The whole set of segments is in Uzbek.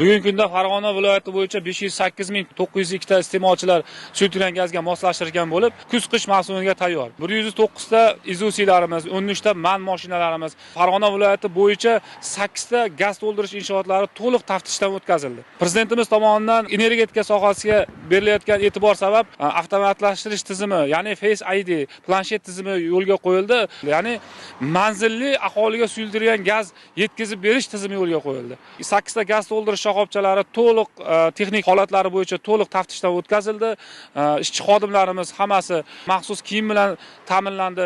Bugungi kunda Farg'ona viloyati bo'yicha 508 902 ta iste'molchilar suyultirilgan gazga moslashtirilgan bo'lib, kuz-qish mavsumiga tayyor. 109 ta Isuzu'larimiz, 13 ta MAN mashinalarimiz, Farg'ona viloyati bo'yicha 8 ta gaz to'ldirish inshootlari to'liq taftishdan o'tkazildi. Prezidentimiz tomonidan energetika sohasiga berilayotgan e'tibor sabab avtomatlashtirish tizimi, ya'ni Face ID, planshet tizimi yo'lga qo'yildi. Ya'ni manzilli aholiga suyultirilgan gaz yetkazib berish tizimi yo'lga qo'yildi. 8 ta gaz to'ldirish shoxobchalari to'liq texnik holatlari bo'yicha to'liq taftishdan o'tkazildi. Ishchi xodimlarimiz hammasi maxsus kiyim bilan ta'minlandi.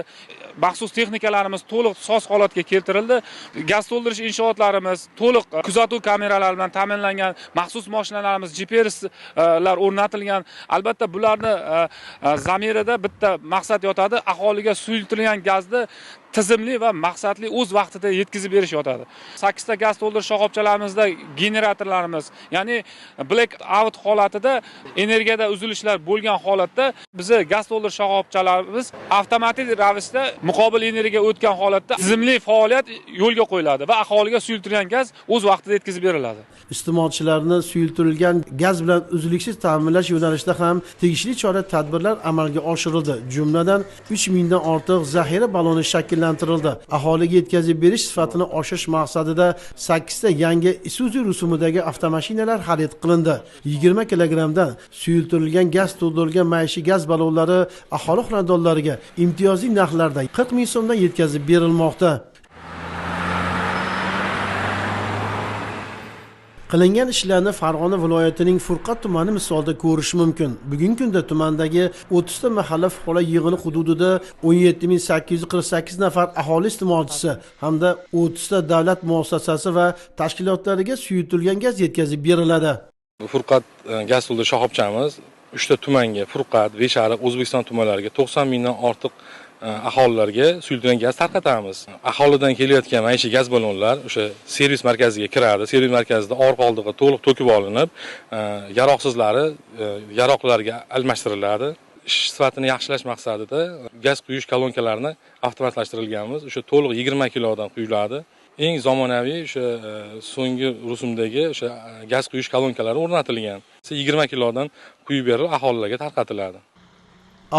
Maxsus texnikalarimiz to'liq soz holatga keltirildi. Gaz to'ldirish inshootlarimiz to'liq kuzatuv kameralari bilan ta'minlangan, maxsus mashinalarimiz GPSlar o'rnatilgan. Albatta bularni zamirida bitta maqsad yotadi: aholiga suyultirilgan gazni tizimli va maqsadli o'z vaqtida yetkazib berish yotadi. 8 ta gaz to'ldirish shoxobchalarimizda generatorlarimiz, ya'ni black out holatida energiyada uzilishlar bo'lgan holatda bizni gaz to'ldirish shoxobchalarimiz avtomatik ravishda muqobil energiya o'tgan holatda tizimli faoliyat yo'lga qo'yiladi va aholiga suyultirilgan gaz o'z vaqtida yetkazib beriladi. Iste'molchilarni suyultirilgan gaz bilan uzluksiz ta'minlash yo'nalishida ham tegishli chora tadbirlar amalga oshirildi. Jumladan, 3000 dan ortiq zaxira baloni shakllantirildi. Aholiga yetkazib berish sifatini oshirish maqsadida 8 ta yangi Isuzu rusumidagi avtomashinalar xarid qilindi. 20 kilogrammdan suyultirilgan gaz to'ldirilgan maishiy gaz ballonlari aholi xonadonlariga imtiyozli narxlarda 40 ming so'mdan yetkazib berilmoqda. Qilingan ishlarni Farg'ona viloyatining Furqat tumani misolida ko'rish mumkin. Bugungi kunda tumandagi 30 ta mahalla fuqarolar yig'ini hududida 17848 nafar aholi iste'molchisi hamda 30 ta davlat muassasasi va tashkilotlariga suyultirilgan gaz yetkazib beriladi. Furqat gaz to'ldirish shoxobchamiz 3 ta tumanga, Furqat, Beshariq, O'zbekiston tumanlariga 90 mingdan ortiq aholilarga suyultirilgan gaz tarqatamiz. Aholidan kelayotgan maishiy gaz ballonlar o'sha servis markaziga kiradi. Servis markazida og'ir qoldig'i to'liq to'kib olinib, yaroqsizlari yaroqlarga almashtiriladi. Ish sifatini yaxshilash maqsadida gaz quyish kolonkalarini avtomatlashtirilganmiz. O'sha to'liq 20 kilodan quyiladi. Eng zamonaviy o'sha so'nggi rusumdagi o'sha gaz quyish kolonkalari o'rnatilgan. 20 kilodan quyib berilib aholilarga tarqatiladi.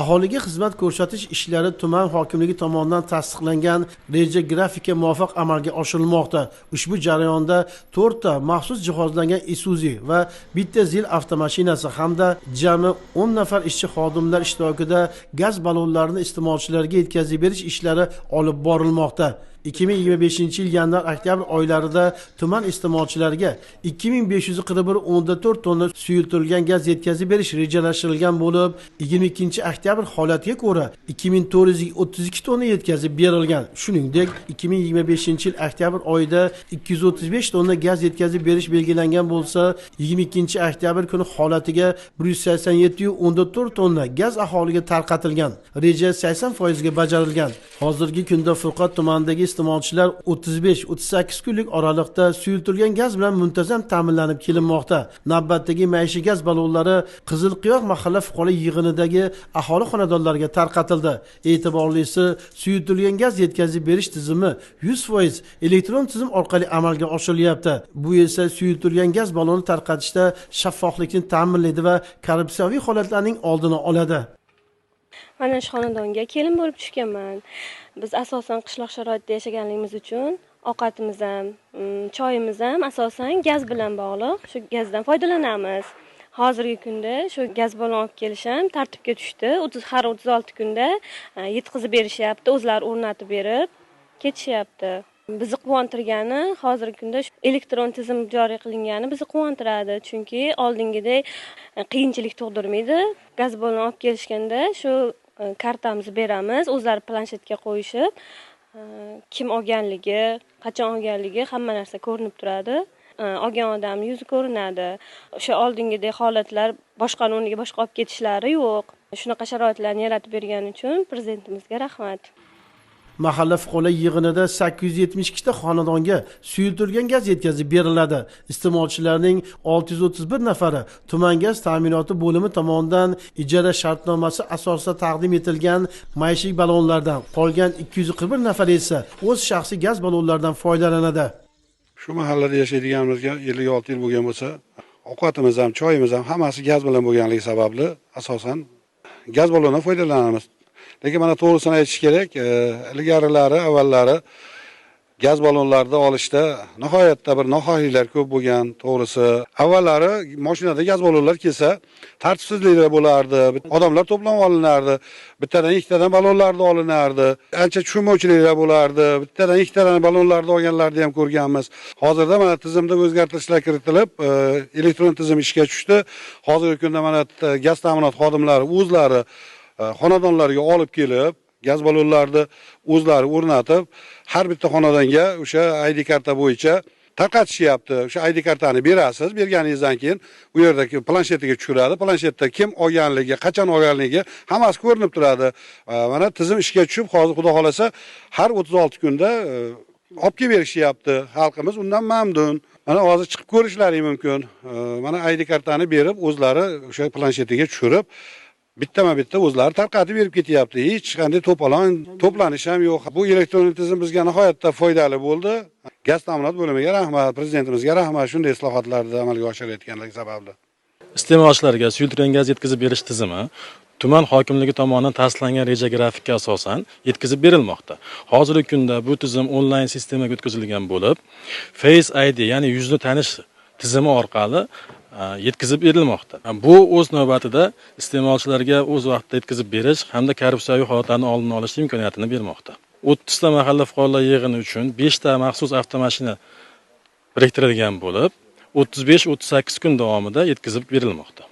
Aholiga xizmat ko'rsatish ishlari tuman hokimligi tomonidan tasdiqlangan reja grafikka muvofiq amalga oshirilmoqda. Ushbu jarayonda 4 ta maxsus jihozlangan Isuzu va bitta ZIL avtomashinasi hamda jami 10 nafar ishchi xodimlar ishtirokida gaz ballonlarini iste'molchilarga yetkazib berish ishlari olib borilmoqda. 2025 yil yanvar-oktyabr oylarida tuman iste'molchilariga 2541,4 tonna suyultirilgan gaz yetkazib berish rejalashtirilgan bo'lib, 22 oktyabr holatiga ko'ra 2432 tonna yetkazib berilgan. Shuningdek, 2025 yil oktyabr oyida 235 tonna gaz yetkazib berish belgilangan bo'lsa, 22 oktyabr kuni holatiga 187,4 tonna gaz aholiga tarqatilgan. Reja 80% ga bajarilgan. Hozirgi kunda Furqat tumanidagi iste'molchilar 35-38 kunlik oraliqda suyultirilgan gaz bilan muntazam ta'minlanib kelinmoqda. Navbatdagi maishiy gaz ballonlari Qizilqiyoq mahalla fuqarolar yig'inidagi aholi xonadonlariga tarqatildi. E'tiborlisi, suyultirilgan gaz yetkazib berish tizimi 100% elektron tizim orqali amalga oshirilyapti. Bu esa suyultirilgan gaz balloni tarqatishda shaffoflikni ta'minlaydi va korrupsiyaviy holatlarning oldini oladi. Mana shu xonadonga kelin bo'lib tushganman. Biz asosan qishloq sharoitida yashaganligimiz uchun ovqatimiz ham, choyimiz ham asosan gaz bilan bog'liq. Shu gazdan foydalanamiz. Hozirgi kunda shu gaz ballon olib kelish ham tartibga tushdi. 30, har 36 kunda yetkazib berishyapti, o'zlari o'rnatib berib ketishyapti. Bizni quvontirgani, hozirgi kunda shu elektron tizim joriy qilingani bizni quvontiradi, chunki oldingidek qiyinchilik tug'dirmaydi. Gaz ballon olib kelishganda shu kartamizni beramiz, o'zlari planshetga qo'yishib, kim olganligi, qachon olganligi, hamma narsa ko'rinib turadi. Olgan odamni yuzi ko'rinadi. O'sha oldingidek holatlar, boshqani o'rniga boshqa olib ketishlari yo'q. Shunaqa sharoitlarni yaratib bergani uchun prezidentimizga rahmat. Mahalla fuqarolar yig'inida 872 ta xonadonga suyultirilgan gaz yetkazib beriladi. Iste'molchilarning 631 nafari tuman gaz ta'minoti bo'limi tomonidan ijara shartnomasi asosida taqdim etilgan maishiy ballonlardan, qolgan 241 nafari esa o'z shaxsiy gaz ballonlaridan foydalanadi. Shu mahallada yashaydiganimizga 56 yil bo'lgan bo'lsa, ovqatimiz ham, choyimiz ham hammasi gaz bilan bo'lganligi sababli asosan gaz ballondan foydalanamiz. Lekin mana to'g'risini aytish kerak, ilgarilari, avvallari gaz ballonlarni olishda nihoyatda bir nohaqliklar ko'p bo'lgan, to'g'risi. Avvallari mashinada gaz ballonlar kelsa, tartibsizliklar bo'lardi, odamlar to'planib olinardi, bittadan ikkitadan ballonlarni olinardi, ancha tushunmovchiliklar bo'lardi, bittadan ikkitadan ballonlarni olganlarni ham ko'rganmiz. Hozirda mana tizimda o'zgartirishlar kiritilib, elektron tizim ishga tushdi. Hozirgi kunda mana gaz ta'minot xodimlari o'zlari xonadonlarga olib kelib, gaz ballonlarini o'zlari o'rnatib, har bitta xonadonga o'sha ID karta bo'yicha tarqatishyapti. O'sha ID kartani berasiz, berganingizdan keyin u yerdagi planshetiga tushiradi. Planshetda kim olganligi, qachon olganligi hammasi ko'rinib turadi. Mana tizim ishga tushib, hozir xudo xolasa har 36 kunda olib kelib berishyapti. Xalqimiz undan mamnun. Mana hozir chiqib ko'rishlari mumkin. Mana ID kartani berib, o'zlari o'sha planshetiga tushirib, bittama-bitta o'zlari tarqatib berib ketyapti. Hech qanday to'polon, to'planish ham yo'q. Bu elektron tizim bizga nihoyatda foydali bo'ldi. Gaz ta'minot bo'limiga rahmat, prezidentimizga rahmat, shunday islohotlarni amalga oshirayotganligi sababli. Iste'molchilarga suyultirilgan gaz yetkazib berish tizimi tuman hokimligi tomonidan tasdiqlangan reja grafikka asosan yetkazib berilmoqda. Hozirgi kunda bu tizim onlayn sistemaga o'tkazilgan bo'lib, Face ID, ya'ni yuzni tanish tizimi orqali yetkazib berilmoqda. Bu o'z navbatida iste'molchilarga o'z vaqtida yetkazib berish hamda korrupsiyaviy holatlarni oldini olish imkoniyatini bermoqda. 30 ta mahalla fuqarolar yig'ini uchun 5 ta maxsus avtomashina biriktirilgan bo'lib, 35-38 kun davomida yetkazib berilmoqda.